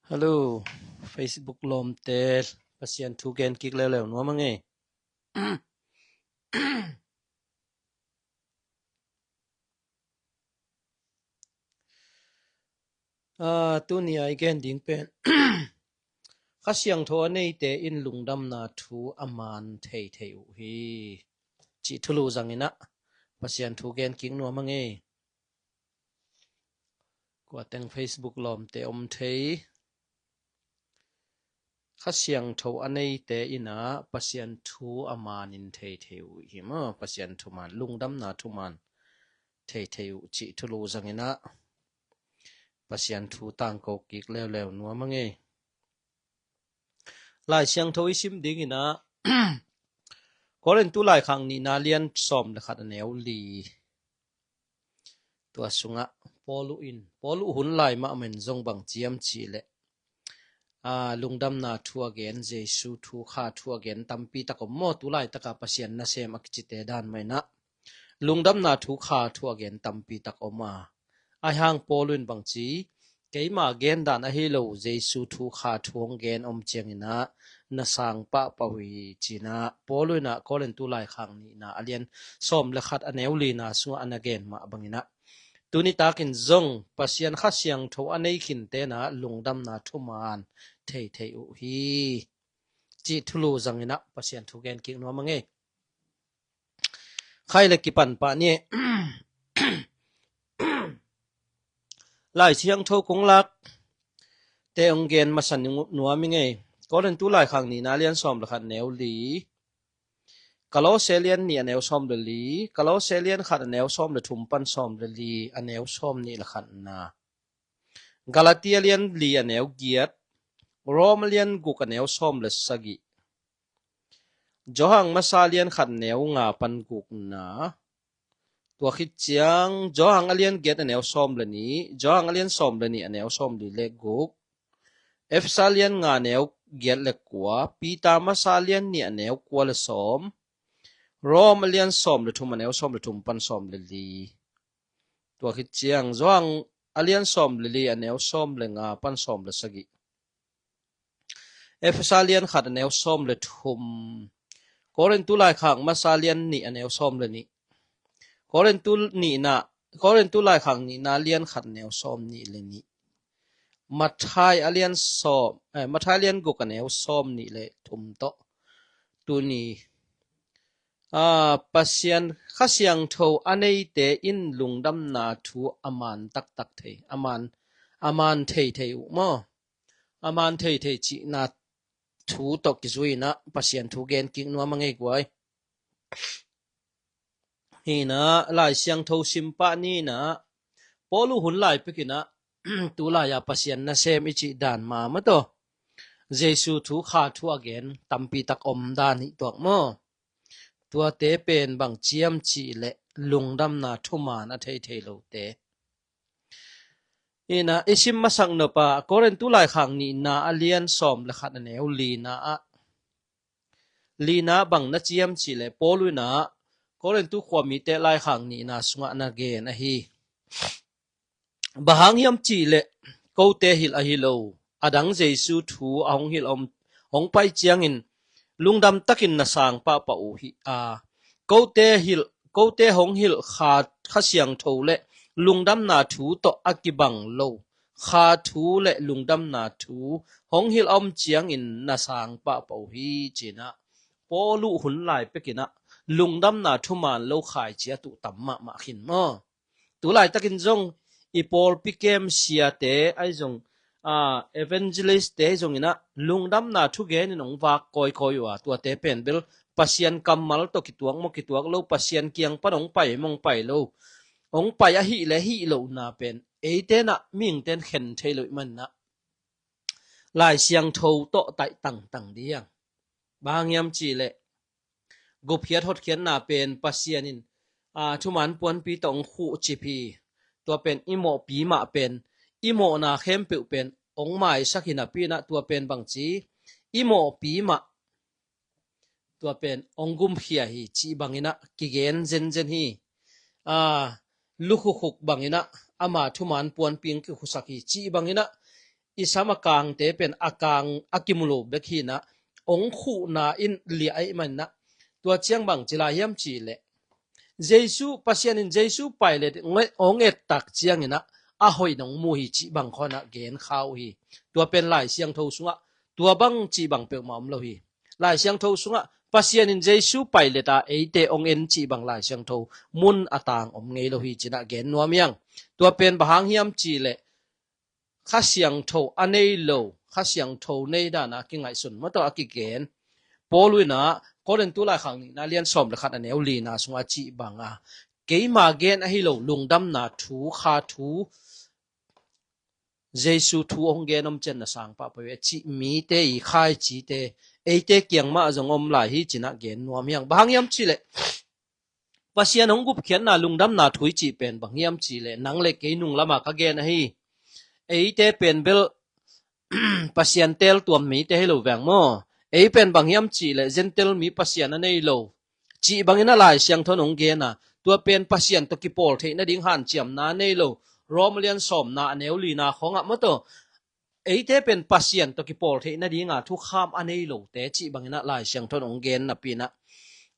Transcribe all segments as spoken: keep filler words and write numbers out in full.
Hello, Facebook lawmte, Pasian thu gen kik leuleu nuam a ngei. Ah, tuni a i gen ding pen Kha Siangtho a neite in lungdamna thu a man theithei uh hi, cih thulu zangin ah Pasian thu gen kik nuam a ngei. Kua teng Facebook lawmte om thei. Kha Siangtho a neite in ah Pasian thu a manin theithei uh hi maw? Pasian thu man, lungdamna thu man theithei uh cih thulu zangin ah Pasian thu tangko kik leuleu nuam a ngei. Lai Siangtho i sim dingin ah Korintu laikhak nihna lian sawm le khat a neu li. Tua sungah Paul uh in, Paul uh hun lai mahmah in zong bang ciam cih leh, aa, lungdamna thu a gen, Jesu thu, Kha thu a gen tampi tak om maw? Tu laitaka Pasian nasem a kicite dan mah in ah lungdamna thu, Kha thu a gen tampi tak om a. Ahi hang Paul uh in bang ci, keima gen dan ahi lo, Jesu thu, Kha thu hong gen om ciangin ah na sang pahpah uh hi, ci-in ah Paul uh in ah Korintu laikhak nihna a lian sawm le khat a neu lina sungah a na gen mah bangin ah tuni takin zong Pasian Kha Siangtho a nei khinte in ah lungdamna thu man theithei uh hi, cih thulu zangin ah Pasian thu gen kik nuam a ngei. Khai le kipan pah ni. Lai Siangtho kong lakte hong gen masa nuam i ngei. Korintu laikhak nihna lian sawm le khat neu li. Kolose lian nih a neu sawm le li. Kolose lian khat a neu sawm le thum pan sawm le li, a neu sawm nih le khatna. Galatia lian li a neu giat. Rom lian guk a neu sawm le sagih. Johan masa lian khat neu nga pan gukna. Tua khit ciang Johan a lian giat a neu sawm le nih, Johan a lian sawm le nih a neu sawm li le guk. Efesa lian nga neu giat le kua, Peter masa lian nih a neu kua le sawm. Rom a lian sawm le thum a neu sawm le thum pan sawm le li. Tua khit ciang Johan a lian sawm le li a neu sawm le nga pan sawm le sagih. Efesa lian khat a neu sawm le thum. Korintu laikhak masa lian nih a neu sawm le nih. Korintu nihna, Korintu laikhak nihna lian khat a neu sawm nih le nih. Mathai a lian sawm, eh, Mathai lian guk a neu sawm nih le thum tawh. Tuni, ah, Pasian Kha Siangtho a neite in lungdamna thu a man taktak thei, a man, a man theithei uh maw? A man theithei cihna thu tawh kizui-in ah Pasian thu gen kik nuam a ngei guai. Hi-in ah Lai Siangtho sim pah ni-in ah Paul uh hun lai pekin ah tu lai-a Pasian nasem i cih dan mah maw taw, Jesu thu, Kha thu a gen tampi tak om dan hi tuak maw? Tuate pen bang ciam cih leh lungdamna thuman a theithei lote. Hi-in ah i sim masak nop ah Korintu laikhak nihna a lian sawm le khat a neu lina ah, lina bang na ciam cih leh Paul uh in ah Korintu khuamite laikhak nihna sungah na gen ahi. Bang hang hiam cih leh kote hilh ahi lo, a dang Jesu thu a hong hilh om, hong pai ciangin lungdam takin na sang pahpah uh hi a, kote hilh, kote hong hilh Kha, Kha Siangtho le lungdamna thu tawh a kibang lo Kha thu le lungdamna thu hong hilh om ciangin na sang pahpah uh hi, ci-in ah Paul uh hun lai pekin ah lungdamna thuman lo khaici a tuh tam mahmah khin maw? Tu laitakin zong i pawlpi kem siate ahi zong, ah, evangelist te ahi zongin ah lungdamna thugenin hong vak kawikawi uh a, tuate pen bel Pasian kammal tawh kituak maw kituak lo, Pasian kiang pan hong pai maw hong pai lo, hong pai ahih leh hih lohna pen eite in ah mihingte in khen thei lo ih manin ah Lai Siangtho tawh taih tangtang ding. Bang hang hiam cih leh gupkhiat hotkhiatna pen Pasian in, aa, thuman puanpi tawh hong khuhcip hi. Tua pen i mawhpi mah pen, i mawhna khempeuh pen hong maisak hi napi-in ah tua pen bangci, i mawhpi mah tua pen hong gumkhia hi cih bangin ah kigen zenzen hi. Aa, lukhukhuk bangin ah ama thuman puanpi hong kikhusak hi cih bangin ah i sam a kangte pen a kang a kimu lo bek hi inah, ong khuhna in liah ahih man inah, tua ciang bang ci lai hiam cih leh, Jesu, Pasian in Jesu Pilat ong et tak ciang inah a hoih in ong mu hi cih bang khawng ah gen kha uh hi. Tua pen Lai Siangtho sungah tua bang cih bang peuhmah om lo hi. Lai Siangtho sungah Pasian in Jesu Pilat ah eite ong en cih bang Lai Siangtho mun a tang om ngei lo hi ci inah gen nuam hi hang. Tua pen bang hang hiam cih leh, Kha Siangtho a nei lo, Kha Siangtho nei dan a kingaihsun mah tawh a kigen. Paul in ah Korin tu laikhak nihna lian sawm le khat a neu lina sungah a cih bang a, keima gen ahi lo lungdamna thu, kha thu, Jesu thu hong gen om ciang na sang pah pah ve cih mite i khaicite eite kiang mah zong om lai hi ci inah gen nuam hi hang. Bang hang hiam cih leh, Pasian hong gupkhiatna lungdamna thu i cih pen bang hiam cih leh, nang le kei nung lamah ka gen ahi. Eite pen bel Pasian teel tuam mite hi lo veng maw. Ei pen bang hiam cih leh Gentile mi Pasian a nei lo cih bang inah Lai Siangtho in ong gen a, tua pen Pasian tawh kipawl theih nading hanciamna a nei lo. Rom lian sawmna a neu lina khawng ah mah tawh, eite pen Pasian tawh kipawl theih nading a thukham a nei lote cih bang inah Lai Siangtho in ong gen napi inah,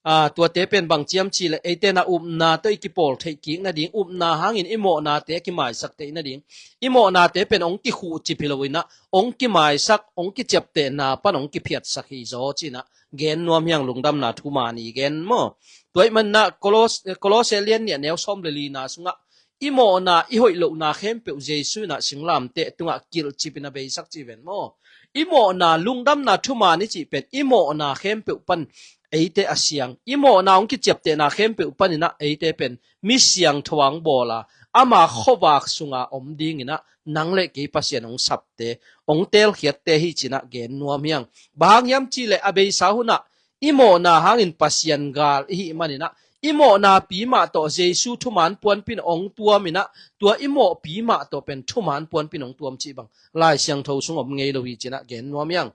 a, tuate pen bang hiam cih leh, eite in ah upna tawh i kipawl theih kik nading, upna hangin i mawhnate a kimaisak theih nading, i mawhnate pen ong kikhuhcip hi lo inah, ong kimaisak, ong kiciaptehna pan ong kiphiatsak hi zaw ci inah gen nuam hi hang. Lungdamna thu man i gen maw. Tua ahih man inah Kolos-, Kolose lian nih a neu sawm le lina sungah, i mawhna, i hoih lohna khempeuh Jesu in ah singlamteh tungah kilhcip in a beisak ci ven maw. I mawhna, lungdamna thuman i cih pen i mawhna khempeuh pan eite a siang, i mawhna hong kiciaptehna khempeuh pan inah eite pen mi siangtho a hong bawl a, ama khuavak sunga om ding inah nang le kei Pasian hong sapte, hong teelkhiatte hi ci inah gen nuam hi hang. Bang hang hiam cih leh, a beisa hun ah i mawhna hangin Pasian gal i hih man inah, i mawhna pi mah tawh Jesu thuman puanpi in ong tuam inah, tua i mawh pi mah tawh pen thuman puanpi in ong tuam cih bang Lai Siangtho sung om ngei lo hi ci inah gen nuam hi hang.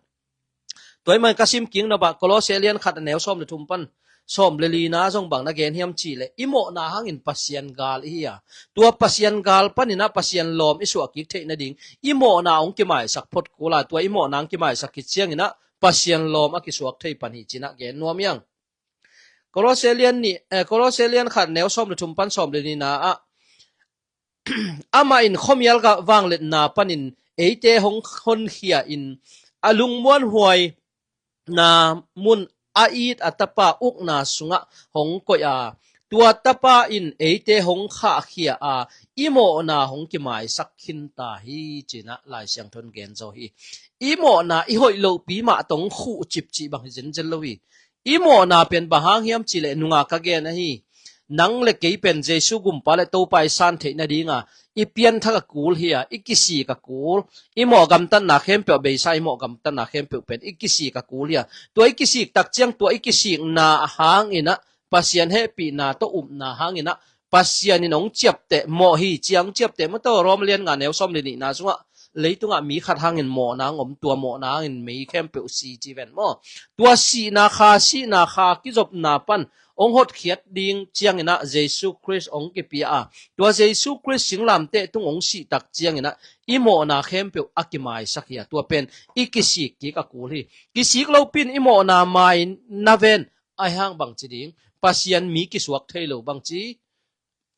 Tua ahih man ka sim kik nop ah Kolose lian khat a neu sawm le thum pan sawm le lina zong bang na gen hiam cih leh, i mawhna hangin Pasian gal i hi a, tua Pasian gal pan inah Pasian lawm i suah kik theih nading, i mawhna hong kimaisak phot kul a, tua i mawhna hong kimaisak khit ciang inah Pasian lawm a kisuak thei pan hi ci inah gen nuam hi hang. Kolose lian nih, eh, Kolose lian khat neu sawm le thum pan sawm le nihna ah, amah in khuamial vangliatna panin eite hong honkhia in, a lungmuanhuaina mun a it a Tapa ukna sungah hong koih a, tua Tapa in eite hong khahkhia a, i mawhna hong kimaisak khin ta hi ci inah Lai Siangtho in gen zaw hi. I mawhna i hoih lohpi mah tawh hong khuhcip cih bang hi zenzen lo hi. I mawhna pen bang hang hiam cih leh, nung a ka gen ahi, nang le kei pen Jesu Gumpa le Topa i san theih nading a i pianthak a kul hi a, i kisik a kul. I mawh gamtatna khempeuh a beisa, i mawh gamtatna khempeuh pen i kisik a kul hi a, tua i kisik tak ciang tua i kisikna hang inah Pasian hehpihna tawh upna hang inah Pasian in hong ciapteh, mawh hi ci a hong ciapteh mah tawh, Rom lian nga neu sawm le nihna sungah, leitungah mi khat hangin mawhna hong om, tua mawhna hangin mi khempeuh si ci ven maw. Tua sihna kha, sihna kha kizopna pan hong hotkhiat ding ciang inah Jesu Khrist hong kipia a, tua Jesu Khrist singlamteh tung hong sih tak ciang inah i mawhna khempeuh a kimaisak hi a, tua pen i kisik kik a kul hi. Kisik lopi in i mawhna mai na ven, ahih hang bang ci ding, Pasian mi kisuak thei lo bang ci,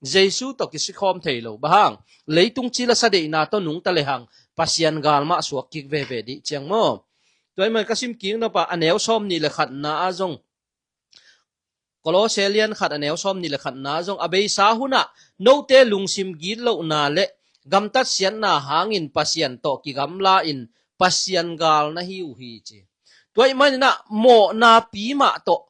Jesu tawh kisikhawm thei lo. Bang hang, leitung cil a sa deihna tawh nungta le hang Pasian gal mah suak kik veve dih ciang maw. Tua ahih man ka sim kik nop ah a neu sawm nih le khatna ah zong, Kolose lian khat a neu sawm nih le khatna ah zong, a beisa hun ah note lungsim gitlohna le gamtat siatna hangin Pasian tawh kigamla in Pasian gal na hi uh hi ci. Tua ahih man inah mawhna pi mah tawh,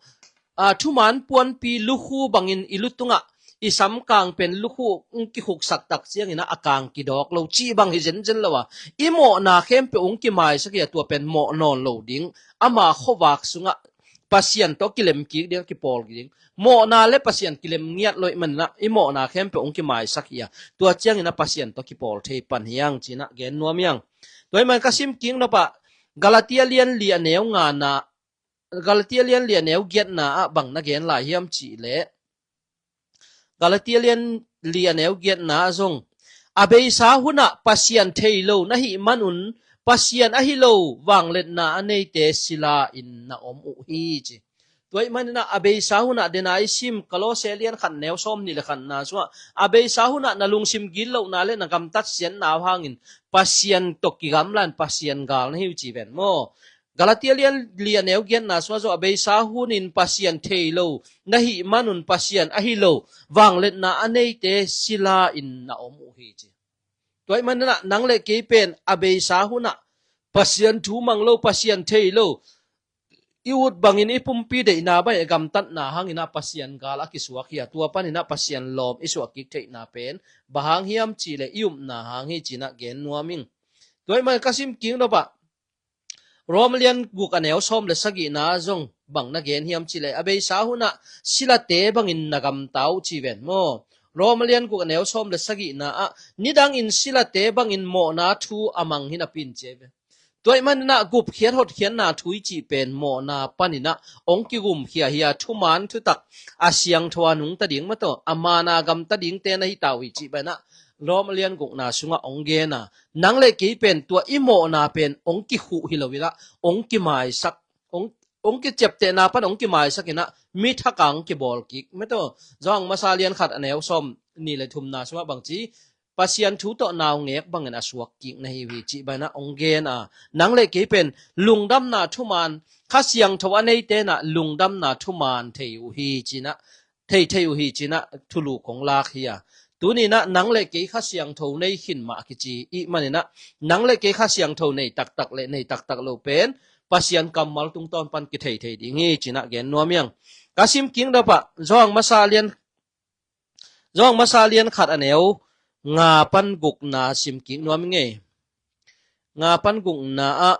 a, thuman puanpi lukhu bangin i lu tungah i samkang pen lukhu hong kikhuksak tak ciang inah a kang kidawk lo cih bang hi zenzen lo a, i mawhna khempeuh hong kimaisak hi a, tua pen mawh nawn lo ding, ama khuavak sungah Pasian tawh kilem kik ding, a kipawl kik ding. Mawhna le Pasian kilem ngiat lo ahih man inah i mawhna khempeuh hong kimaisak hi a, tua ciang inah Pasian tawh kipawl thei pan hi hang ci inah gen nuam hi hang. Tua ahih man ka sim kik nop ah Galatia lian li a neu ngana, Galatia lian li a neu giatna ah bang na gen lai hiam cih leh, Galatia lian li a neu giatna ah zong, A beisa hunah Pasian thei lo na hih manun Pasian ahi lo vangliatna a neite sila in na om uh hi ci. Tua ahih maninah a beisa hunah dena i sim Kolose lian khat neu sawm nih le khatna sungah a beisa hunah na lungsim gitlohna le na gamtat siatna uh hangin Pasian tawh kigamla in Pasian gal na hi uh ci ven maw. Galatia lian li a neu giatna sungah zong a beisa hunin Pasian thei lo na hih manun Pasian ahi lo vangliatna a neite sila in na om uh hi ci. Tua ahih maninah nang le kei pen a beisa hunah Pasian thu mang lo, Pasian thei lo, i ut bangin i pumpi deihna bangin i gamtatna hanginah Pasian gal a kisuak hi a, tua paninah Pasian lawm i suah kik theihna pen bang hang hiam cihleh i upna hang hi cinah gen nuam ing. Tua ahih manin ka sim kik nop ah Rom lian guk a neu sawm le sagihna zong bang na gen hiam cihleh a beisa hunah silate bangin na gamta uh ci ven maw. Rom lian guk a neu sawm le sagihna ah nidangin silate bangin mawhna thu a mang hi napi in ci ve. Tua ahih maninah gupkhiat hotkhiatna thu i cih pen mawhna paninah hong kigumkhia hi a, thuman thutak a siangtho a nungta ding mataw a mana gamta dingte na hi ta uh hi cih banah Rom lian gukna sungah hong gen a, nang le kei pen tua i mawhna pen hong kikhuh hi lo inah hong kimaisak, hong, hong kiciaptehna pan hong kimaisak inah mi thak a hong kibawl kik mataw. Johan masa lian khat a neu sawm nih le thumna sungah bangci Pasian thu tawh naungek bangin a suak kik na hi uh hi cih banah hong gen a, nang le kei pen lungdamna thuman, Kha Siangtho a neite inah lungdamna thuman thei uh hi cinah, thei thei uh hi cinah thulu kong lak hi a. Tuninah nang le kei Kha Siangtho nei khin mah kici ih maninah nang le kei Kha Siangtho nei taktak le nei taktak lo pen Pasian kammal tungtawn pan kithei thei ding hi cinah gen nuam iang. Ka sim kik nop ah Johan masa lian Johan masa lian khat a neu nga pan gukna sim kik nuam ing ei. Nga pan gukna ah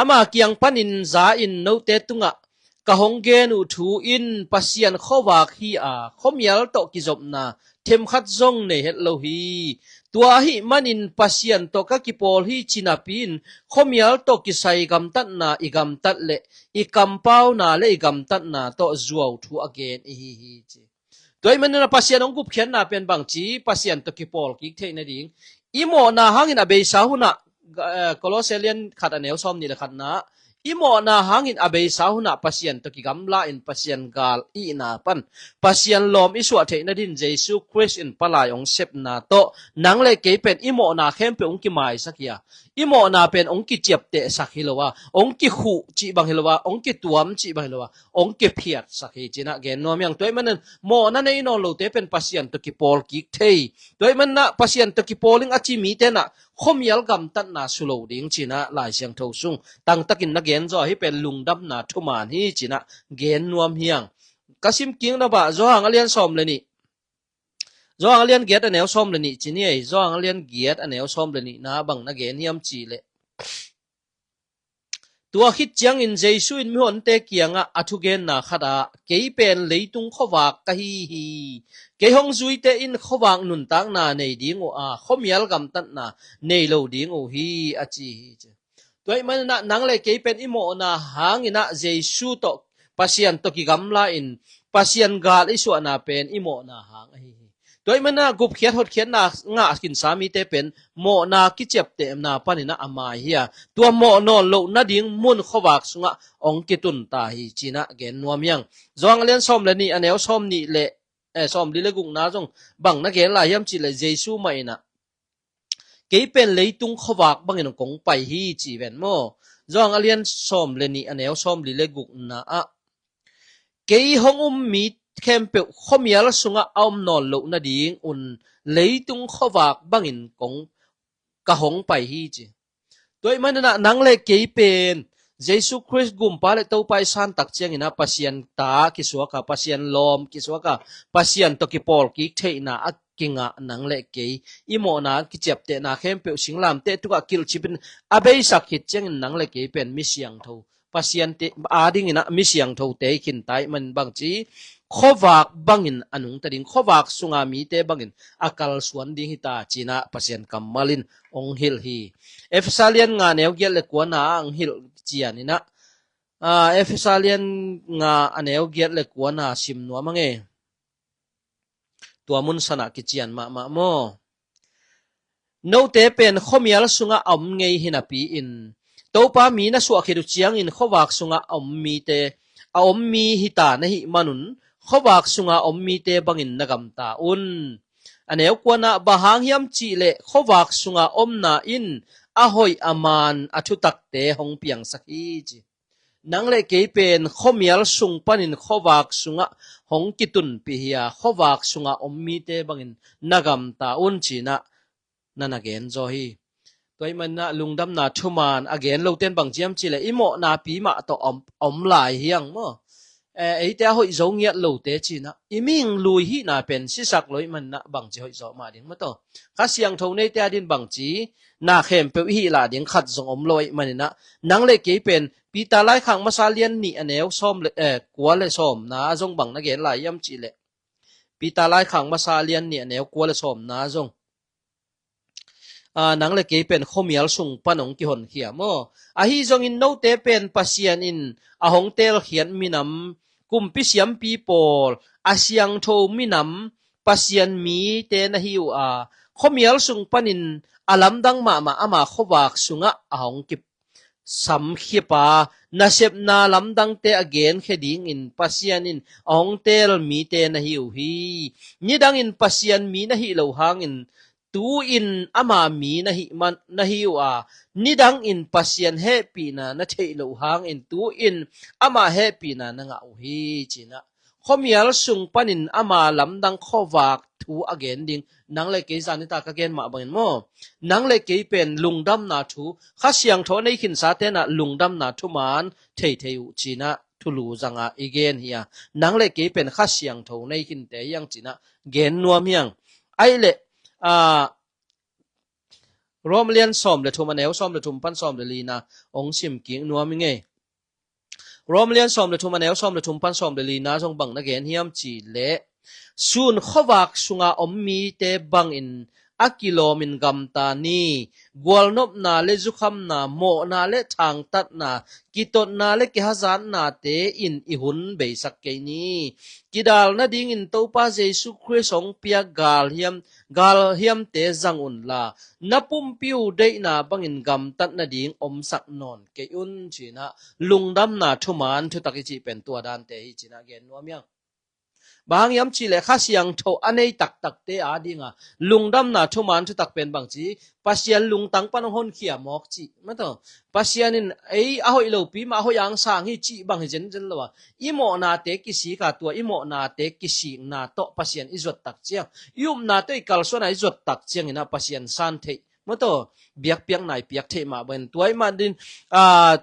ama kiang panin za in note tungah ka hong gen uh thu in Pasian khuavak hi a, khuamial tawh kizopna themkhat zong nei het lo hi. Tua ahih manin Pasian tawh ka kipawl hi ci napi in khuamial tawh kisai gamtatna i gamtat leh i kampauna le i gamtatna tawh zuau thu a gen ihi hi ci. Tua ahih manin a Pasian hong gupkhiatna pen bangci Pasian tawh kipawl kik theih nading i mawhna hangin a beisa hunah, eh, Kolose lian khat a neu sawm nih le khatna i mawhna hangin a beisa hunah Pasian tawh kigamla in Pasian gal ihna pan Pasian lawm i suah theih nadin Jesu Khrist in palai hong sepna tawh nang le kei pen i mawhna khempeuh hong kimaisak hi a, i mawhna pen hong kiciaptehsak hi lo a, hong kikhuh cih bang hi lo a, hong kituam cih bang hi lo a, hong kiphiatsak hi cinah gen nuam iang. Tua ahih manin mawhna nei nawn lote pen Pasian tawh kipawl kik thei. Tua ahih maninah Pasian tawh kipawl ing a ci mite inah khuamial gamtatna su lo ding cinah Lai Siangtho sung tangtakin na gen zaw a, hih pen lungdamna thuman hi cinah gen nuam hi ang. Ka sim kik nop ah Johan a lian sawm le nih, Johan a lian giat a neu sawm le nih ci ni ei. Johan a lian giat a neu sawm le nihna bang na gen hiam cihleh, tua khit ciangin Jesu in mihonte kiangah a thugenna khatah kei pen leitung khuavak ka hi hi. Kei hong zuite in khuavak nuntakna nei ding uh a, khuamial gamtatna nei lo ding uh hi a ci hi ci. Tua ahih maninah nang le kei pen i mawhna hanginah Jesu tawh Pasian tawh kigamla in Pasian gal i suahna pen i mawhna hang ahi hi. Tua ahih maninah gupkhiat hotkhiatna ngah khinsa mite pen mawhna kiciaptehna paninah a mai hi a, tua mawh nawn loh nading mun khuavak sungah hong kitunta hi cinah gen nuam iang. Johan a lian sawm le nih a neu sawm nih le, eh, sawm li le gukna zong bang na gen lai hiam cihleh Jesu mah inah kei pen leitung khuavak bangin kong pai hi ci ven maw. Johan a lian sawm le nih a neu sawm li le gukna ah kei hong um mi khempeuh khuamial sungah a om nawn loh nading un leitung khuavak bangin kong ka hong pai hi ci. Tua ahih maninah nang le kei pen Jesu Khrist gumpa le Topa i san tak cianginah Pasian ta kisuak a, Pasian lawm kisuak a, Pasian tawh kipawl kik theihna a kingah nang le kei i mawhna kiciaptehna khempeuh singlamteh tukah kilhcipin a beisak khit ciangin nang le kei pen mi siangtho Pasian te adinginah mi siangthote i khinta ih manin bangci khuavak bangin a nungta ding, khuavak sunga mite bangin a kalsuan ding hita cinah Pasian kammal in hong hilh hi. Efesa lian nga neu giat le kuana ah hong hilh cianinah, ah, Efesa lian nga a neu giat le kuana sim nuam ang e. tua mun sanah kician mahmah maw? Note pen khuamial sungah a om ngei hi napi-in, Topa mi na suah khit uh ciangin khuavak sungah a om mite, a om mi hita na hih manun, khuavak sungah a om mite bangin na gamta un. A neu kuanah, bang hang hiam cihleh khuavak sungah omna in a hoih a man a thutakte hong piangsak hi, ci. Nang le kei pen khuamial sung panin khuavak sungah hong kitunpih hi a, khuavak sungah om mite bangin na gamta un, cinah na na gen zaw hi. Tua ahih maninah lungdamna thuman a gen lote in bang ci hiam cihleh i mawhnapi mah tawh om, om lai hi hang maw? Eh, eite a hoih zo ngiat lote cinah i mihing lui hihna pen sisak lo ahih maninah bangci hoih zaw mah ding maw taw? Kha Siangtho neite a din bangci na khempeuh i hih lah ding khat zong om lo ahih maninah, nang le kei pen Peter laikhak masa lian nih a neu sawm le, eh, kua le sawmna zong bang na gen lai hiam cihleh, Peter laikhak masa lian nih a neu kua le sawmna zong, a, nang le kei pen khuamial sung pan hong kihonkhia maw? Ahi zongin note pen Pasian in a hong teelkhiat minam, kumpi siampi pawl, a siangtho minam, Pasian mite na hi uh a, khuamial sung panin a lamdang mahmah ama khuavak sungah a hong kip samkhia pa, nasepna lamdangte a genkhia dingin Pasian in a hong teel mite na hi uh hi. Nidangin Pasian mi na hih loh hangin tu-in ama mi na hih man, na hi uh a, nidangin Pasian hehpihna na theih loh hangin tu-in ama hehpihna na ngah uh hi, cinah khuamial sung panin ama lamdang khuavak thu a gen ding nang le kei zan nita ka gen mah bangin maw? Nang le kei pen lungdamna thu, Kha Siangtho a nei khinsa tenah lungdamna thuman theithei uh cinah thulu zangah i gen hi a, nang le kei pen Kha Siangtho nei khinte hi hang cinah gen nuam hi hang. Aih leh, a, Rom lian sawm le thum a neu sawm le thum pan sawm le lina hong sim kik nuam i ngei. Rom lian sawm le thum a neu sawm le thum pan sawm le lina zong bang na gen hiam cihleh, sun khuavak sunga om mite bangin a kilawmin gamta ni. Gualnopna le zukhamna, mawhna le thangtatna, kitotna le kihazatnate in i hun beisak kei ni. Kidal nadingin Topa Jesu Khrist hong piak galhiam, galhiamte zang unla, na pumpi uh deihna bangin gamtat nading omsak nawn kei un, cinah lungdamna thuman thutak i cih pen tua dante hi, cinah gen nuam hi hang. Bang hang hiam cihleh Kha Siangtho a nei taktakte a dinga lungdamna thuman thutak pen bangci, Pasian lungtang pan hong honkhia mawk cih maw taw? Pasian in ei a hoih lopi mah a hoih ang sang hi cih bang hi zenzen lo a, i mawhnate kisik a, tua i mawhnate kisikna tawh Pasian i zuat tak ciang, i upna tawh i kalsuana i zuat tak ciangin a Pasian san theih maw taw, biakpiakna i piak theih mah bangin tua ahih manin, a,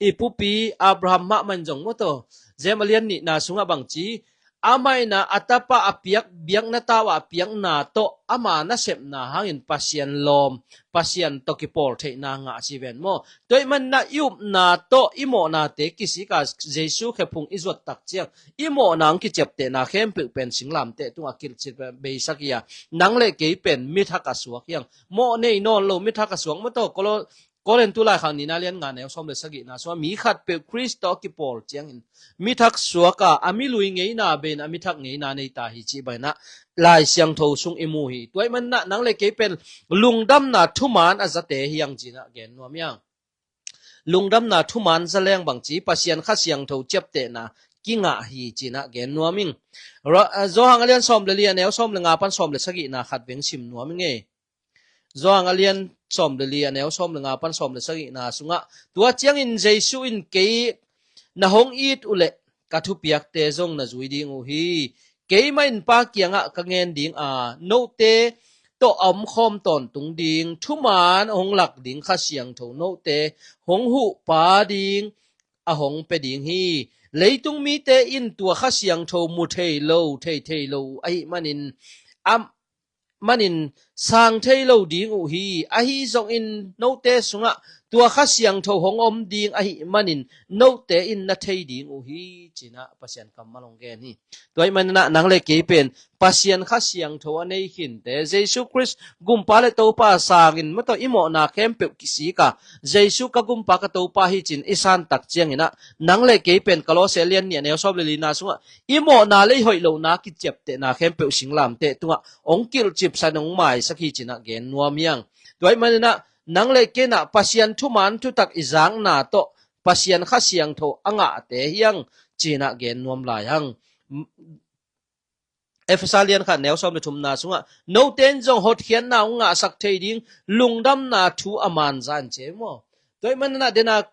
i pupi Abraham mahmah in zong maw taw, Jem a lian nihna sungah bangci, amah in a tapa a piak, biakna tau a piakna tawh ama nasepna hangin Pasian lawm, Pasian tawh kipawl theihna ngah ci ven maw? Tua ahih manin a i upna tawh i mawhnate kisik a Jesu khephung i zuat tak ciang, i mawhna hong kiciaptehna khempeuh pen singlamteh tungah kilcip beisak hi a, nang le kei pen mithak a suak hi hang. Mawh nei nawn lo mithak a suak maw taw? Kolo-, Korintu laikhak nihna lian nga neu sawm le sagihna sungah mi khatpeuh Khrist tawh a kipawl ciangin mithak suak a, a milui ngeina bei in a mithak ngeina nei ta hi cih bangin a Lai Siangtho sung i mu hi. Tua ahih manin a nang le kei pen lungdamna thuman a zate hi hang cinah gen nuam hi hang. Lungdamna thuman za leng bangci, Pasian Kha Siangtho ciaptehna kingah hi cinah gen nuam ing. Ra-, a, Johan a lian sawm le li a neu sawm le nga pan sawm le sagihna khat veng sim nuam i ngei. Johan a lian sawm le li a neu sawm le nga pan sawm le sagihna sungah, tua ciangin Jesu in, kei na hong it uhleh ka thupiakte zong na zui ding uh hi. Keimah in Pa kiangah ka ngen ding a, note tawh a omkhawm tawntung ding, thuman hong lak ding Kha Siangtho note hong huh pa ding a hong pia ding hi. Leitung mite in tua Kha Siangtho mu thei lo, thei thei lo uh ahih manin, a manin sang thei lo ding uh hi. Ahi zongin note sungah tua Kha Siangtho hong om ding ahih manin note in na thei ding uh hi, ci-in ah Pasian kammal hong gen hi. Tua ahih manin ah nang le kei pen Pasian Kha Siangtho a nei khinte, Jesu Khrist Gumpa le Topa sangin mataw i mawhna khempeuh kisik a, Jesu ka Gumpa ka Topa hi ci-in i san tak ciangin ah, nang le kei pen Kolose lian nih a neu sawm le lina sungah i mawhna le i hoih lohna kiciaptehna khempeuh singlamteh tungah hong kilhcipsan hong maisak hi ci-in ah gen nuam hi hang. Tua ahih manin ah nang le kei in ah Pasian thuman thutak i zakna tawh Pasian Kha Siangtho a ngahte hi hang ci-in ah gen nuam lai hang. Efesa lian khat neu sawm le thumna sungah note in zong hotkhiatna hong ngahsak thei ding lungdamna thu a man za in, ci hi maw? Tua ahih manin ah den a,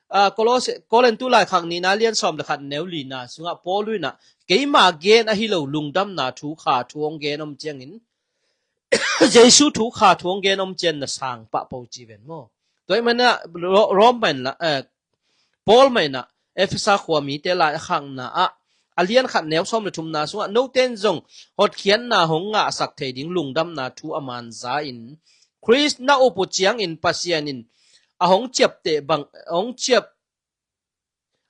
ah, Kolose, Korintu laikhak nihna lian sawm le khat neu lina sungah Paul in ah keima gen ahi lo lungdamna thu, kha thu hong gen om ciangin, Jesu thu kha thu hong gen om ciang na sang pah po ci ven maw? Tua ahih manin ah Ro-, Rom mah in la, eh, Paul mah in ah Efesa khua mite lai a khakna ah, a lian khat neu sawm le thumna sungah note in zong hotkhiatna hong ngahsak thei ding lungdamna thu a man za in, Khrist na up uh ciangin Pasian in a hong ciapteh bang, hong ciap,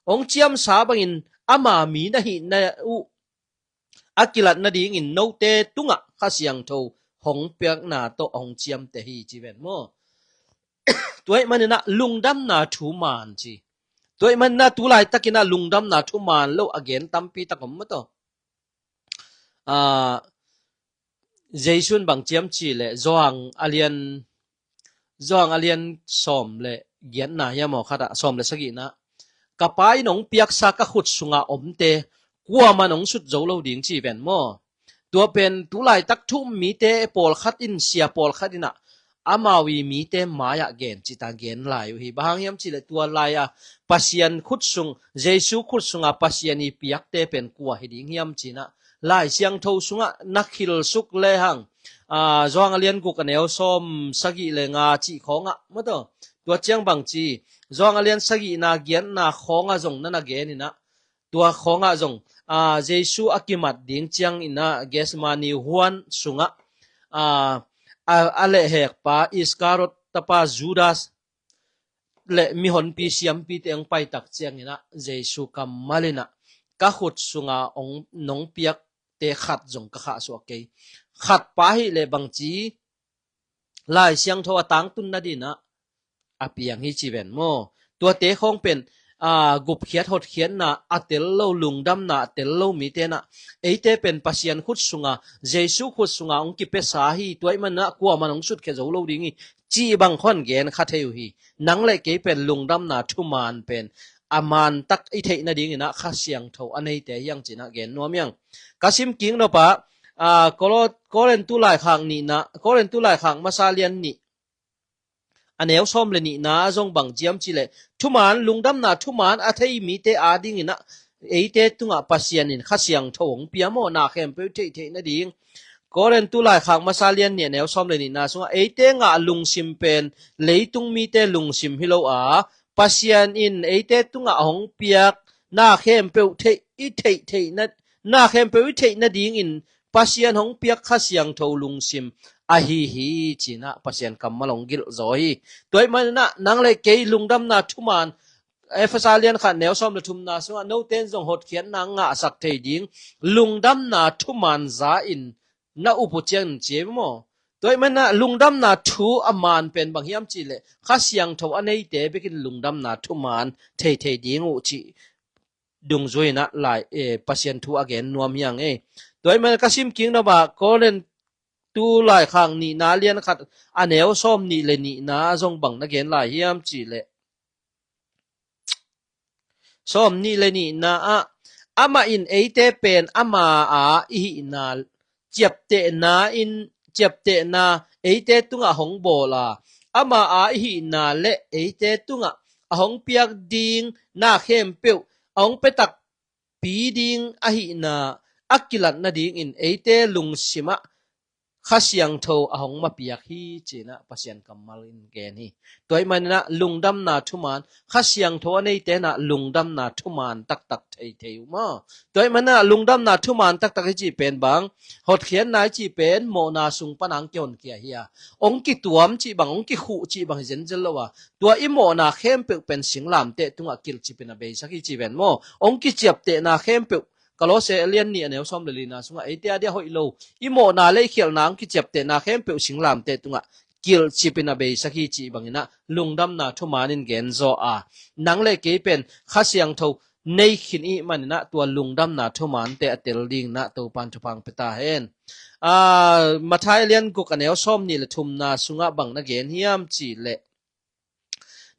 hong ciamsa bangin ama mi na hihna uh a kilat nadingin note tungah Kha Siangtho hong piakna tawh hong ciamteh hi, ci ven maw? Tua ahih manin ah lungdamna thu man ci. Tua ahih manin ah tu laitakin ah lungdamna thu man lo a gen tampi tak om mataw. Ah, Jesu in bang ci hiam cih leh Johan a lian, Johan a lian sawm le giatna hi maw, khat ah sawm le sagihna, ka Pa in hong piaksa ka khut sunga omte kuaman hong sut zo lo ding ci ven maw? Tua pen tu laitak thu um mite pawlkhat in, sia pawlkhat in ah amau i mite mai-ah gen cita gen lai uh hi. Bang hang hiam cih leh tua lai-a Pasian khut sung, Jesu khut sunga Pasian i piakte pen kua hi ding hiam ci-in ah Lai Siangtho sungah na khilsuk lehang, ah, Johan a lian guk a neu sawm sagih le nga cih khawngah mataw. Tua ciang bang ci, Johan a lian sagihna giatna khawngah zong na na gen in ah, tua khawngah zong, ah, Jesu a kimat ding ciangin ah Gethsemane huan sungah, ah, a, a lehhekpa Iskariot tapa Judas le mihonpi siampite hong pai tak ciangin ah Jesu kammal in ah, ka khut sunga hong, nong piakte khat zong ka khahsuah kei. Khat pa hi leh bang ci, Lai Siangtho a tangtun nadingin ah a piang hi ci ven maw? Tuate khawng pen, ah, gupkhiat hotkhiatna a tel lo, lungdamna a tel lo mite in ah, eite pen Pasian khut sunga, Jesu khut sunga hong kipiasa hi, tua ahih manin ah kuaman hong sutkhia zo lo ding hi, cih bang khawng gen kha thei uh hi. Nang le kei pen lungdamna thuman pen a man tak i theih nadingin ah Kha Siangtho a neite hi hang ci-in ah gen nuam hi hang. Ka sim kik nop ah, ah, Kolo-, Korintu laikhak nihna, Korintu laikhak masa lian nih a neu sawm le nihna zong bang ci hiam cih leh, thuman, lungdamna thuman a thei mite adingin ah eite tungah Pasian in Kha Siangtho hong pia maw, na khempeuh theihtheih nading. Korintu laikhak masa lian nih a neu sawm le nihna sungah, eite ngah lungsim pen leitung mite lungsim hi lo a, Pasian in eite tungah hong piak na khempeuh theih, i theihtheih na, na khempeuh i theih nadingin Pasian hong piak Kha Siangtho lungsim ahi hi, ci-in ah Pasian kammal hong gilh zaw hi. Tua ahih manin ah nang le kei lungdamna thuman, Efesa lian khat neu sawm le thumna sungah, note in zong hotkhiatna ngahsak thei ding lungdamna thuman za in na up uh ciangin, ci hi maw? Tua ahih manin ah lungdamna thu a man pen bang hiam cih leh Kha Siangtho a neite bekin lungdamna thuman theithei ding uh cih dungzui in ah lai, eh, Pasian thu a gen nuam hi hang e. Tua ahih manin ka sim kik nop ah Korintu laikhak nihna lian khat a neu sawm nih le nihna zong bang na gen lai hiam cih leh, sawm nih le nihna ah, amah in eite pen ama a i hihna ciaptehna in, ciaptehna eite tungah hong bawl a, ama a i hihna le eite tungah a hong piak ding na khempeuh a hong pia takpi ding ahihna a kilat nadingin eite lungsim ah Kha Siangtho a hong mapiak hi, ci-in ah Pasian kammal in gen hi. Tua ahih manin ah lungdamna thuman, Kha Siangtho a neite in ah lungdamna thuman taktak theithei uh maw. Tua ahih manin ah lungdamna thuman taktak i cih pen bang, hotkhiatna i cih pen mawhna sung pan a hong kihonkhia hi a, hong kituam cih bang, hong kikhuh cih bang hi zenzen lo a, tua i mawhna khempeuh pen singlamteh tungah kilhcip in a beisak hi, ci ven maw. Hong kiciaptehna khempeuh, Kolose a lian nih a neu sawm le lina sungah eite a dia hoih lo, i mawhna le i khialhna hong kiciaptehna khempeuh singlamteh tungah kilhcip in a beisak hi, cih bangin ah lungdamna thuman in gen zaw a, nang le kei pen Kha Siangtho nei khin i hih manin ah tua lungdamna thumante a tel dingin ah Topa'n thupha hong pia ta hen. Aa, Matthai a lian guk a neu sawm nih le thumna sungah bang na gen hiam cih leh,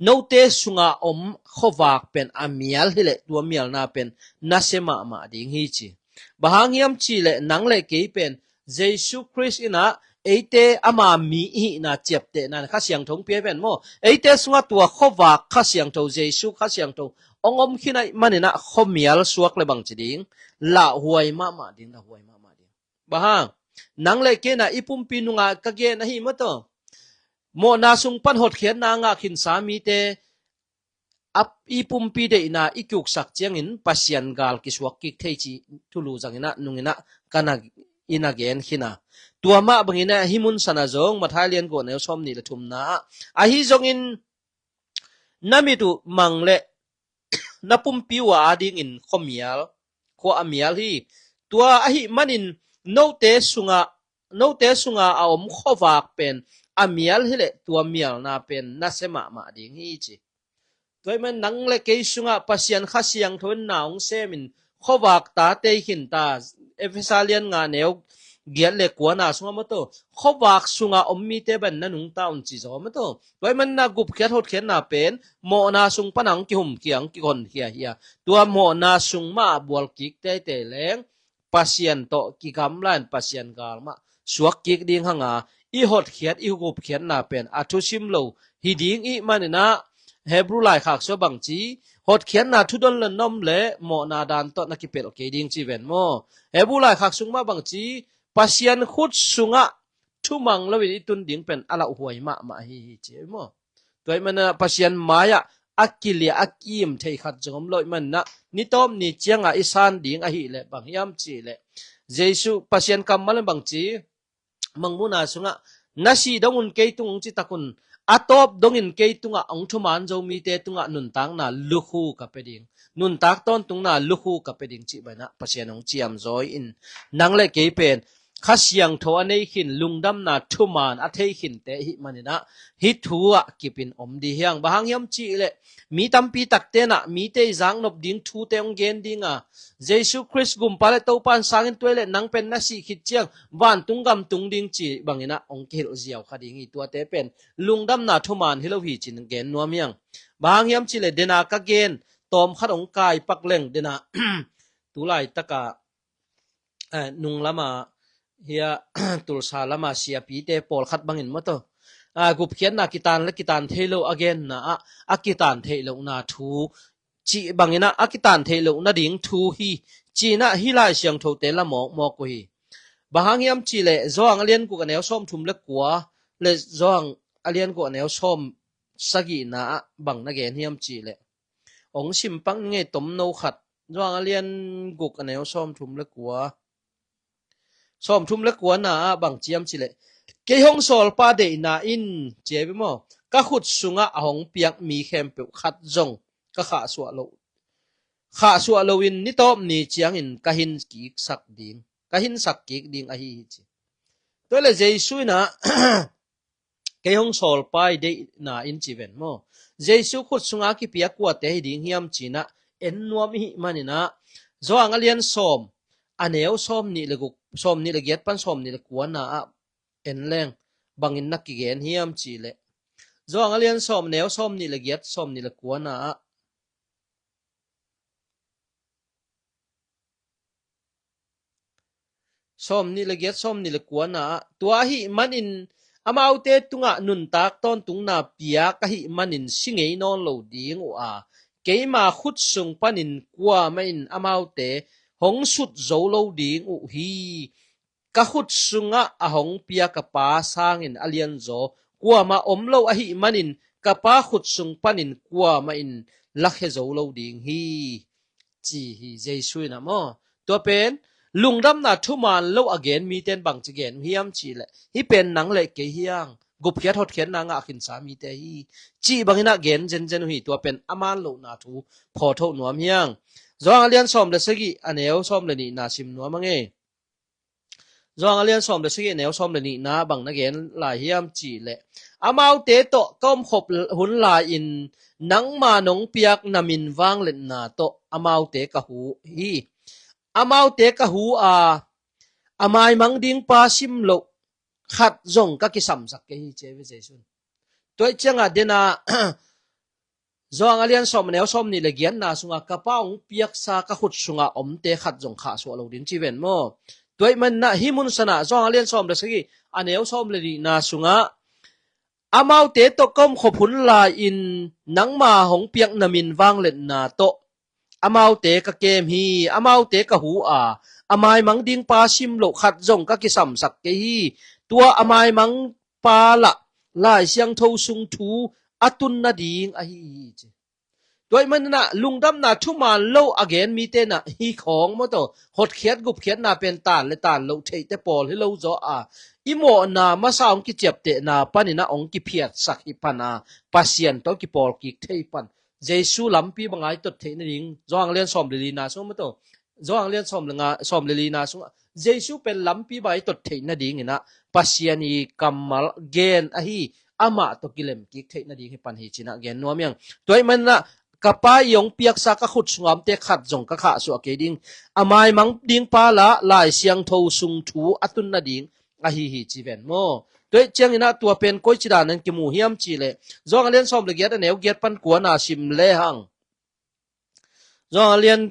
note sunga om khuavak pen a mial hi leh tua mialna pen nasia mahmah ding hi, ci. Bang hang hiam cih leh nang le kei pen Jesu Khrist in ah eite ama mi i hihna ciaptehna in Kha Siangtho hong pia hi ven maw. Eite sungah tua khuavak Kha Siangtho, Jesu Kha Siangtho hong om khin ahih manin ah khuamial suak le bang ci ding, lauhuai mahmah ding, lauhuai mahmah ding. Bang hang, nang le kei in ah i pumpi nungah ka gen ahi maw taw. Mawhna sung pan hotkhiatna ngah khinsa mite a, i pumpi deihna i kiuksak ciangin Pasian gal kisuak kik thei, cih thulu zangin ah nungin ah ka na, i na gen khin a. Tua mah bangin ah hih mun san ah zong Matthai a lian guk a neu sawm nih le thumna ah, ahi zongin na mit uh mang le na pumpi uh a adingin khuamial, khua a mial hi. Tua ahih manin note sungah, note sunga a om khuavak pen a mial hi leh tua mialna pen nasia mahmah ding hi, ci. Tua ahih manin nang le kei sungah Pasian Kha Siangtho in na hong semin khuavak tate i khin ta. Efesa lian nga neu giat le kuana sungah maw taw, khuavak sunga om mite bang na nungta un, ci zaw maw taw. Tua ahih manin ah gupkhiat hotkhiatna pen mawhna sung pan a hong kihumkhia, hong kihonkhia hi a, tua mawhna sung mah bual kik teitei leng Pasian tawh kigamla in Pasian gal mah suak kik ding hang a, i hotkhiat, i gupkhiatna pen a thusim lo hi ding i hih manin ah Hebru laikhak sungah bang ci, hotkhiatna thudon le na om le mawhna dan tawh na kipelh kei ding, ci ven maw. Hebru laikhak sung mah bang ci, Pasian khut sungah thumang loin i tun ding pen a lauhuai mahmah hi, hi, ci maw. Tua ahih manin ah Pasian mai-ah a kilia, a kiim thei khat zong om lo ahih manin ah ni tawp ni ciangah i san ding ahih leh bang hiam cih leh, Jesu, Pasian kammal in bang ci, Mangmuhna sungah, na sih dong un kei tung hong ci tak un, a tawp dongin kei tungah hong thuman zo mite tungah nuntakna lukhu ka pia ding, nuntak tawntungna lukhu ka pia ding, cih bangin ah Pasian hong ciamzaw in, nang le kei pen Kha Siangtho a nei khin, lungdamna thuman a thei khinte i hih manin ah hih thu ah kipin om dih hi hang. Bang hang hiam cih leh mi tampi takte in ah mite i zaknop ding thute hong gen ding a, Jesu Khrist Gumpa le Topa in sang in, tua ahih leh nang pen na sih khit ciang vantung gam tung ding, cih bangin ah hong kihilh ziau kha ding hi. Tuate pen lungdamna thuman hi lo hi, ci-in gen nuam hi hang. Bang hang hiam cih leh den a ka gen tawm khat hong kai pak leng, den a tu laitak a, eh, nung lam a, hia, Tulsa lam a siapite pawlkhat bangin maw taw, ah, gupkhiatna kitan le kitan thei lo a genna ah, a kitan theih lohna thu, cih bangin ah a kitan theih loh nading thu hi, ci-in ah hih Lai Siangthote la mawkmawk uh hi. Bang hang hiam cih leh Johan a lian guk a neu sawmthum le kua le Johan a lian guk a neu sawmsagihna ah bang na gen hiam cih leh, hong sim pak ning ei, tomno khat, Johan a lian guk a neu sawmthum le kua. Sawmthum le kuana ah bang ci hiam cih leh, kei hong sawlpa deihna in, ci hi ve maw, ka khut sungah a hong piak mi khempeuh khat zong ka khahsuah lo, khahsuah loin ni tawp ni ciangin ka hin kiksak ding, ka hinsak kik ding ahi hi, ci. Tua leh Jesu in ah, kei hong sawlpa i deihna in, ci ven maw. Jesu khut sungah a kipiak kuate hi ding hiam, ci-in ah en nuam i hih manin ah, Johan a lian sawm, a neu sawmnih le guk, sawmnih le giat pan sawmnih le kuana ah en leng, bangin na kigen hiam cih leh, Johan a lian sawm, neu sawmnih le giat, sawmnih le kuana ah, sawmnih le giat, sawmnih le kuana ah, tua ahih manin amaute tungah nuntak tawntungna piak ahih manin si ngei nawn lo ding uh a, keima khut sung panin kuamah in amaute hong sut zo lo ding uh hi. ka khut sungah a hong pia ka Pa sangin a lianzaw kuamah om lo ahih manin ka Pa khut sung panin kuamah in lakhia zo lo ding hi, ci hi Jesu in ah maw. Tua pen lungdamna thuman lo a gen mite in bangci gen uh hiam cih leh, hih pen nang le kei hi hang, gupkhiat hotkhiatna ngah khinsa mite hi, cih bangin ah gen zenzen uh hi. Tua pen a man lohna thu phawtho nuam hi hang. Johan a lian sawm le sagih a neu sawm le nihna sim nuam a ngei. Johan a lian sawm le sagih a neu sawm le nihna bang na gen lai hiam cih leh, amaute tawh ka omkhop hun lai-in nangma nong piak na min vangliatna tawh amaute ka hu hi. Amaute ka hu a, a maimang ding pa sim loh khat zong ka kisamsak kei hi, ci hi ve Jesu in. Tua ih ciangah den a Johan a lian sawm a neu sawm nih le giatna sungah ka Pa hong piaksa ka khut sungah omte khat zong khahsuah lo ding ci ven maw. Tua ih manin ah hih mun sanah Johan a lian sawm le sagih a neu sawm le nihna sungah amaute tawh ka omkhop hun lai-in nangma hong piak na min vangliatna tawh amaute ka kem hi. Amaute ka hu a, a maimang ding pa sim loh khat zong ka kisamsak kei hi. Tua a maimang pa lah Lai Siangtho sung thu a tun nading ahi hi, ci. Tua ih manin ah lungdamna thuman lo a gen mite in ah hih khawng maw, tua hotkhiat gupkhiatna pen tan le tan loh theihte pawl hi lo zaw a, i mawhna masa hong kiciaptehna panin ah hong kiphiatsak hi pan a, Pasian tawh kipawl kik thei pan, Jesu lampi banga i tot theih nading, Johan a lian sawm le lina sung maw, tua Johan a lian sawm le nga, sawm le lina sungah Jesu pen lampi banga i tot theih nadingin ah Pasian i kammal gen ahi, amah tawh kilem kik theih nading hi pan hi, ci-in ah gen nuam hi hang. Tua ih manin ah ka Pa i hong piaksa ka khut sungah omte khat zong ka khahsuah kei ding. A maimang ding pa lah Lai Siangtho sung thu a tun nading ahi hi, ci ven maw. Tua ih ciangin ah tua pen koici dan in kimu hiam cih leh, Johan a lian sawm le giat a neu giat pan kuana sim le hang. Johan a lian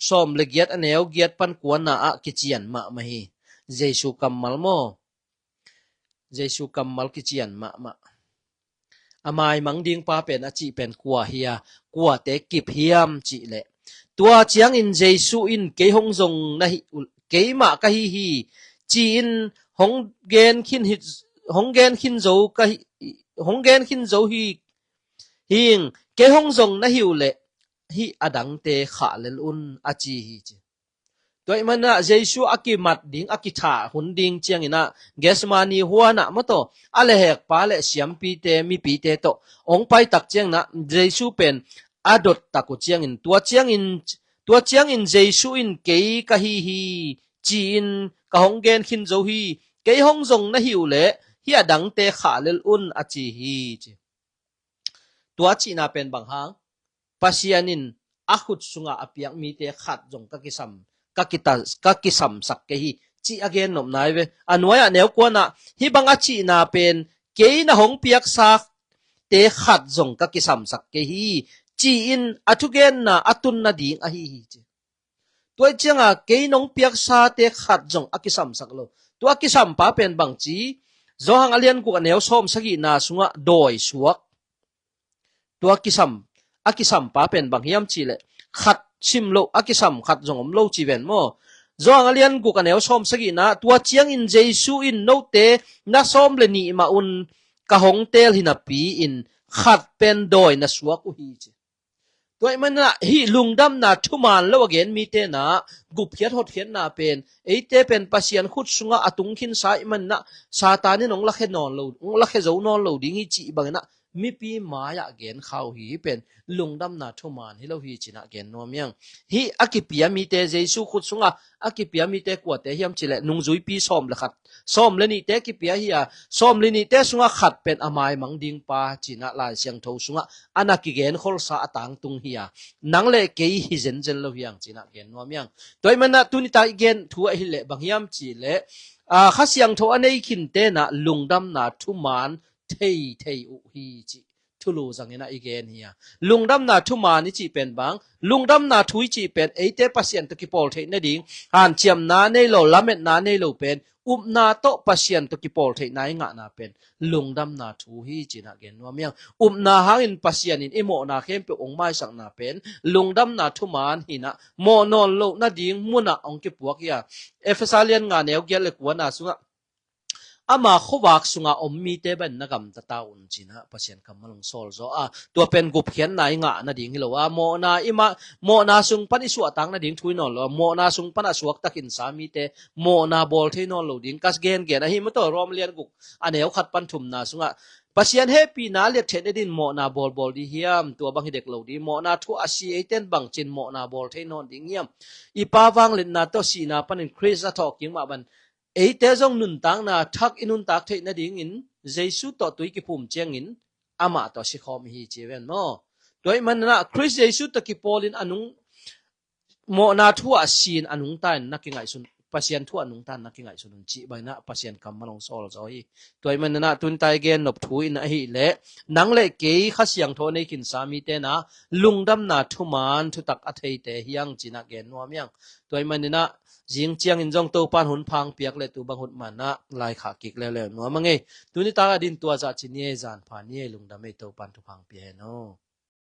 sawm le giat a neu giat pan kuana ah kician mahmah hi. Jesu kammal maw. Jesu kammal kician mahmah. A maimang ding pa pen a cih pen kua hi a, kuate kip hiam cih leh, tua ciangin Jesu in kei hong zong na hi, keimah ka hi hi, ci-in hong gen khin hi, hong gen khin zo ka hi, hong gen khin zo hi, hing, kei hong zong na hi uh leh hih a dangte khah lel un, a ci hi, ci. Tua ih manin ah Jesu a kimat ding, a kithah hun ding ciangin ah Gethsemane huan ah maw, tua a lehhekpa le siampite, mipite tawh hong pai tak ciangin ah Jesu pen a dot tak uh ciangin, tua ciangin, tua ciangin Jesu in kei ka hi hi, ci-in ka hong gen khin zo hi, kei hong zong na hi uh leh hih a dangte khah lel un, a ci hi, ci. Tua cihna pen bang hang, Pasian in a khut sungah a piak mite khat zong ka kisam, ka kita, ka kisamsak kei hi, cih a gen nopna hi ve. A nuai-ah neu kuanah hih bang a cihna pen, kei na hong piaksate khat zong ka kisamsak kei hi, ci-in a thugenna a tun nading ahi hi, ci. Tua ih cianga kei nong piaksate khat zong a kisamsak lo. Tua a kisampa pen bang ci, Johan a lian guk a neu sawm sagihna sungah dawi suak. Tua kisam, a kisampa pen bang hiam cih leh, khat sim loh, a kisam khat zong om lo ci ven maw. Johan a lian guk a neu sawm sagihna, tua ciangin Jesu in note na sawm le nih mah un ka hong teel hi napi-in khat pen dawi na suak uh hi, ci. Tua ih manin ah hih lungdamna thuman lo a gen mite in ah gupkhiat hotkhiatna pen, eite pen Pasian khut sungah a tung khinsa ih manin ah Satan in hong lakhia nawn lo, hong lakhia zo nawn lo ding hi, cih bangin ah mipi mai-ah gen kha uh hi. Hih pen lungdamna thuman hi lo hi, ci-in ah gen nuam hi hang. Hih a kipia mite, Jesu khut sungah a kipia mite kuate hiam cih leh, nungzuipi sawm le khat, sawm le nihte kipia hi a, sawm le nihte sungah khat pen a maimang ding pa, ci-in ah Lai Siangtho sungah a na kigen kholsa a tangtung hi a, nang le kei hi zenzen lo hi hang, ci-in ah gen nuam hi hang. Tua ih manin ah tuni-a i gen thu ahih leh bang hiam cih leh, a, Kha Siangtho a nei khinte in ah lungdamna thuman thei thei uh hi, cih thulu zangin ah i gen hi a. Lungdamna thuman i cih pen bang, lungdamna thu i cih pen eite Pasian tawh kipawl theih nading hanciamna nei lo, lametna nei lo pen upna tawh Pasian tawh kipawl theihna i ngahna pen lungdamna thu hi, ci-in ah gen nuam hi hang. Upna hangin Pasian in i mawhna khempeuh hong maisakna pen lungdamna thuman hi-in ah, mawh nawn loh nading munah hong kipuak hi a. Efesa lian nga neu giat le kuana sungah, ama khuavak sunga om mite bangin na gamta ta un, ci-in ah Pasian kammal hong sawl zaw a. Tua pen gupkhiatna i ngah nading hi lo a, mawhna i mah, mawhna sung pan i suahtak nading thu hi nawn lo a, mawhna sung pan a suaktakin sa mite mawhna bawl thei nawn lo ding ka gengen ahi maw. Tua Rom lian guk a neu khat pan thumna sungah, Pasian hehpihna liat theih nadingin mawhna bawlbawl ding hiam? Tua bang hi dek lo ding. Mawhna thu a si eite in bangci-in mawhna bawl thei nawn ding hiam? I Pa vangliatna tawh sihna panin Khrist a thawhkik mah bangin eite zong nuntakna thak i nuntak theih nadingin Jesu tawh tui kiphum ciangin amah tawh a si khawm i hi, ci ven maw. Tua ahih manin ah Khrist Jesu tawh kipawlin a nung, mawhna thu a si-in a nungta in na kingaihsun, Pasian thu a nungta in na kingaihsun un, cih bangin ah Pasian kammal hong sawl zaw hi. Tua ahih manin ah tuni-a i gen nop thu in ahih leh, nang le kei Kha Siangtho nei khin sa mite in ah lungdamna thuman thutak a theite hi hang, ci-in ah gen nuam hi hang. Tua ahih manin ah zing ciangin zong Topa'n hun pha hong piak leh tu bang hun man ah laikhak kik leuleu nuam ing ei. Tuni-a tak a dingin tua zah ci ni ei, zan pha ni ei, lungdam ei, Topa'n thupha hong pia hen aw.